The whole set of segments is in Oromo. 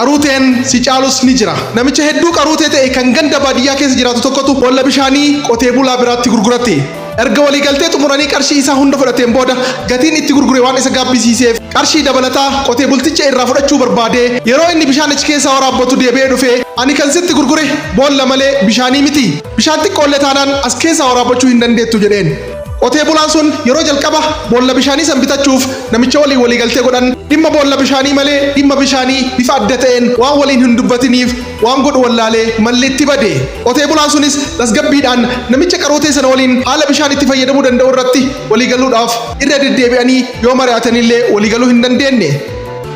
Qaruuteen si caalus ni jira. Namicha hedduu qaruutee ta'e kan ganda baadiyyaa keessa jiraatu tokkotu boolla bishaanii qotee bulaa biraatti gurgurate. Erga waliigaltee xumuranii qarshii isaa hunda fudhateen booda gatiin itti gurgure waan isa gaabbisiiseef qarshii dabalataa qotee bulticha irraa fudhachuu barbaadee yeroo inni bishaan achi keessaa waraabbatu deebi'ee dhufee ani kan sitti gurgure boolla malee bishaanii miti. Bishaan xiqqoollee taanaan as keessaa waraabbachuu hin dandeettu jedheen. Qotee bulaan sun yeroo jalqaba boolla bishaanii san bitachuuf namicha waliin waliigaltee godhan dhimma boolla bishaanii malee dhimma bishaanii bifa adda ta'een waan waliin hin dubbatiniif waan godhu wallaalee malli itti bade. Qotee bulaan sunis tasgabbiidhaan namicha qaruutee sana waliin haala bishaan itti fayyadamuu danda'u irratti waliigaluudhaaf irra deddeebi'anii yoo mari'atanillee waliigaluu hin dandeenye.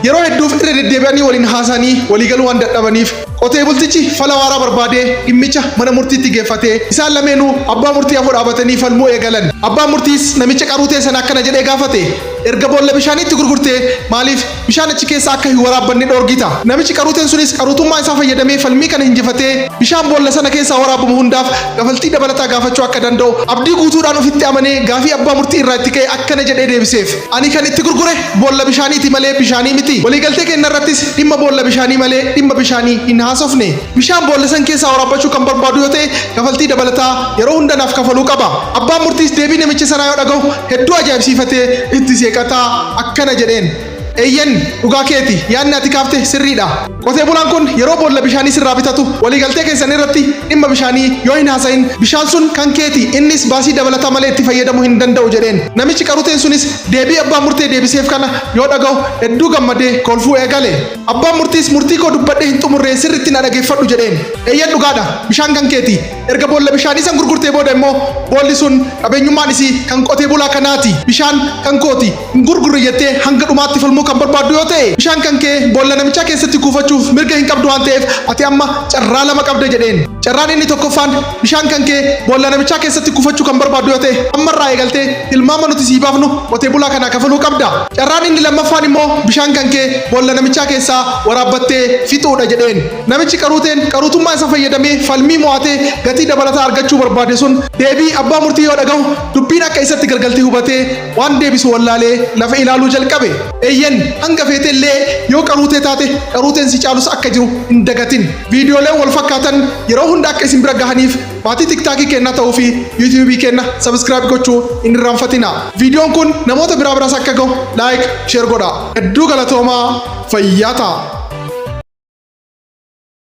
Yeroo hedduuf irra deddeebi'anii waliin haasa'anii waliigaluu waan dadhabaniif qotee bultichi fala waaraa barbaadee dhimmicha mana murtiitti geeffatee isaan lameenuu abbaa murtii afur dhaabatanii falmuu eegalan. Abbaan murtiis namicha qaruutee sana akkana jedhee gaafate. Erga boolla bishaaniitti gurgurtee maaliif bishaan achi keessa akka hin waraabbanne dhoorgita? Namichi qaruuteen sunis qaruutummaa isaa fayyadamee falmii kana hinjifatee bishaan boolla sana keessaa waraabamu hundaaf kafaltii dabalataa gaafachuu akka danda'u abdii guutuudhaan ofitti amanee gaafii abbaa murtii irraa itti ka'e akkana jedhee deebiseef. Ani kan itti gurgure boolla bishaaniiti malee bishaanii miti. Waliigaltee keenya irrattis dhimma boolla bishaanii malee dhimma bishaanii hin haasofne. Bishaan boolla san keessaa waraabbachuu kan barbaadu yoo ta'e kafaltii dabalataa yeroo hunda naaf kafaluu qaba. Abbaan murtiis deebii namicha sanaa yoo dhaga'u hedduu ajaa'ibsiifatee itti seeqataa akkana jedheen. Eeyyen dhugaa keeti yaadni ati kaafte sirriidha. Qotee bulaan kun yeroo boolla bishaanii sirraa bitatu waliigaltee keessan irratti dhimma bishaanii yoo hin haasa'in bishaan sun kan keeti innis baasii dabalataa malee itti fayyadamuu hin danda'u jedheen. Namichi qaruuteen sunis deebii abbaan murtee deebiseef kana yoo dhaga'u hedduu gammadee kolfuu eegale. Abbaan murtiis murtii koo dubbadhee hin xumurree sirriitti na dhageeffadhu jedheen. Eeyyen dhugaadha bishaan kan keeti. Erga boolla bishaanii san gurgurtee booda immoo boolli sun qabeenyummaan isii kan qotee bulaa kanaati. Bishaan kan kooti hin gurgurre jettee hanga dhumaatti falmuu kan barbaaddu yoo ta'e bishaan kan kee boolla namichaa keessatti kuufachuuf mirga hin qabdu waan ta'eef ati amma carraa lama qabda jedheen. Carraan inni tokkoffaan bishaan kan kee boolla namichaa keessatti kuufachuu kan barbaaddu yoo ta'e ammarraa eegaltee tilmaama nuti sii baafnu qotee bulaa kanaa kafaluu qabda. Carraan inni lammaffaan immoo bishaan kan kee boolla namichaa keessaa waraabbattee fixuudha jedheen. Namichi qaruuteen qaruutummaa isa fayyadamee falmii mo'atee gatii dabalataa argachuu barbaade sun deebii abbaa murtii yoo dhaga'u dubbiin akka isatti gargaltee hubatee waan deebisu wallaalee lafa ilaaluu jalqabe. Eeyyen hanga feete illee yoo qaruutee taate qaruuteen si caalus akka jiru hin dagatin. Viidiyooleen wal fakkaatan yeroo hunda akka isin bira gahaniif maatii TikTokii keenna ta'uu fi YouTubeii keenna subscribe gochuu hin irraanfatina. Viidiyoon kun namoota biraa biraas akka gahu like, share godha. Hedduu galatoomaa fayyaa ta'a.